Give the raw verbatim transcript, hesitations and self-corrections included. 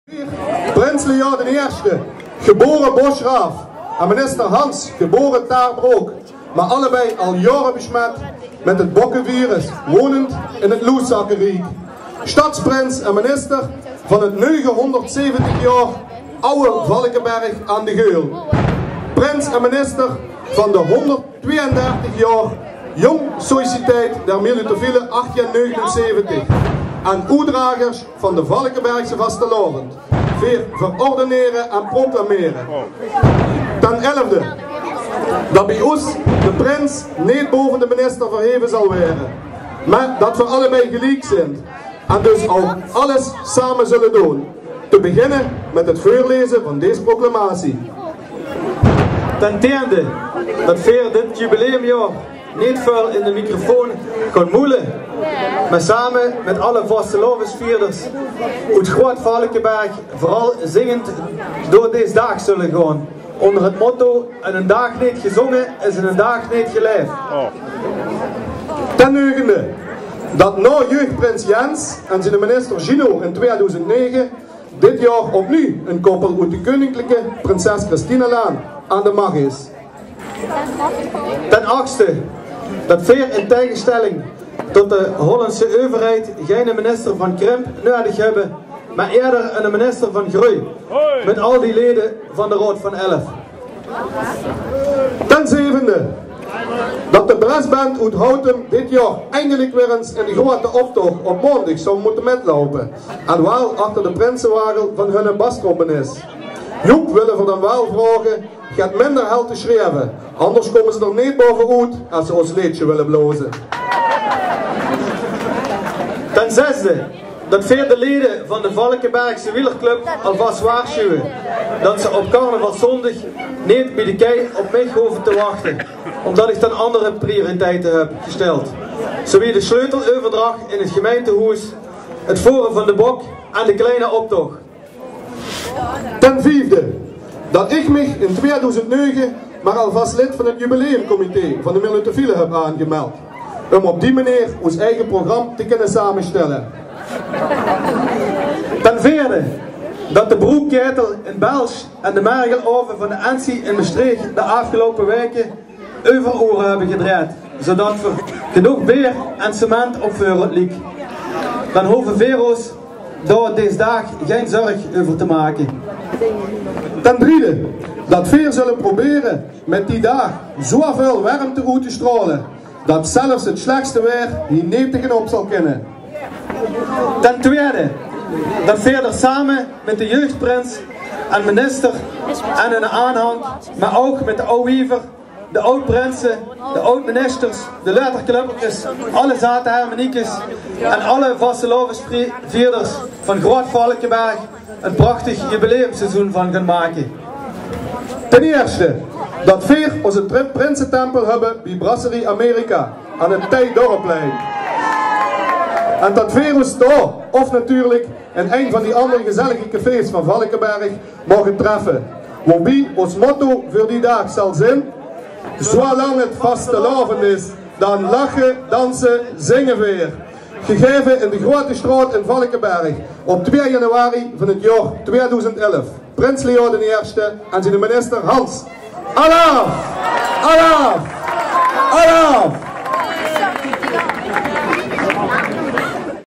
Prins Leon d'n Ierste, gebore Bosgraaf, en minister Hans, gebore Taarbrook, mer allebei al jaore besmet mit 't bokkevirus, wonend in 't Loeszakkeriek. Stadsprins en minister van 't neugehonderdzeventig jaor aw Valkeberg aan de Geul. Prins en minister van de honderdtweeëndertig jaor Jong Sociëteit der Milutophiele achttien negenenzeventig en oetdragers van de Valkebergse vastelaovend. Veer verordenere en proclamere. Ten elfde, dat bie oes de prins neet bove de minister verheve zal waere, mer dat veer allebei geliek zint en dus ouch alles same zulle doon. Te beginne mit 't veurleze van dees proclamatie. Ten tiende, dat veer dit jubileumjaor neet väöl in de microfoon gaon moele, mer same mit alle vastelaovesvierders oet Groot Valkeberg veural zingend door dees daag zulle gaon, onder 't motto: en 'nen daag neet gezonge is 'nen daag neet gelaef. Ten negende, dat nao jeugprins Jens en ziene minister Gino in tweeduizend nege dit jaor opnuuj 'n koppel oet de keuninklike Prinses Christinalaan aan de mach is. Ten achste, dat veer in taegesjtèlling tot de Hollandse euverheid geine minister van krimp nuuedig höbbe, mer eerder 'ne minister van greui, mit al die lede van de Raod van Elf. Ten zevende, dat de brassband oet Houtum dit jaor eindelik weer ins in de groeate optoch op maondig zou mótte mitloupe en waal achter de prinsewage van hunne bastrombonist. Joep wille veer dan waal vraoge get minder hel te sjrieve, anders kómme ze d'r neet bove oet es ze ós leedsje wille blaoze. Ten zesde, dat veer de lede van de Valkebergse wielerclub alvas waarsjuwe dat ze op carnavalszóndig neet bie de kei op mich hove te wachte, ómdat ich dan anger prioriteite höb gesjtèld. Zowie de sjleuteleuverdrach in 't gemeintehoes, 't vore van de bok en de kleine optoch. Ten viefde, dat ich mich in tweeduizend nege mer alvas lid van 't jubileumcomité van de Milutophiele höb aangemeld, óm op die meneer ós eige program te kinne samesjtèlle. Ten veerde, dat de broekkaetel in Belsj en de mergelaove van de Ensi in Mestreech de aafgeloupe waeke euveroere höbbe gedrejd, zodat veer genóg beer en cement op veurraod liek. Dan hove veer ós dao dees daag gein zörg euver te make. Ten driede, dat veer zulle probere mit die daag zoväöl wermte oet te sjtraole dat zelfs 't sjlechste waer hie neet tegenop zal kinne. Ten twiede, dat veer d'r same mit de jeugprins en minister en hunne aanhang, mer ouch mit de aw wiever, de aw-prinse, de aw-ministers, de leuterklöppelkes, alle zate hermeniekes en alle vastelaovesvierders van Groot Valkeberg 'n prachtig jubileumseizoen van gaon make. Ten ierste, dat veer ózze pri-, prinsetempel höbbe bie Brasserie Amerika aan 't Tij Dorpplein. En dat veer ós dao, of natuurlik in ein van die anger gezellige cafés van Valkeberg, moge treffe. Woabie ós motto veur die daag zal zeen: zoealang 't vastelaovend is, dan lache, danse, zinge veer. Gegaeve in de Groeate Sjtraot in Valkeberg op twieë januari van 't jaor twieëdoezend elf. Prins Leon d'n Ierste en ziene minister Hans. Alaaf! Alaaf! Alaaf!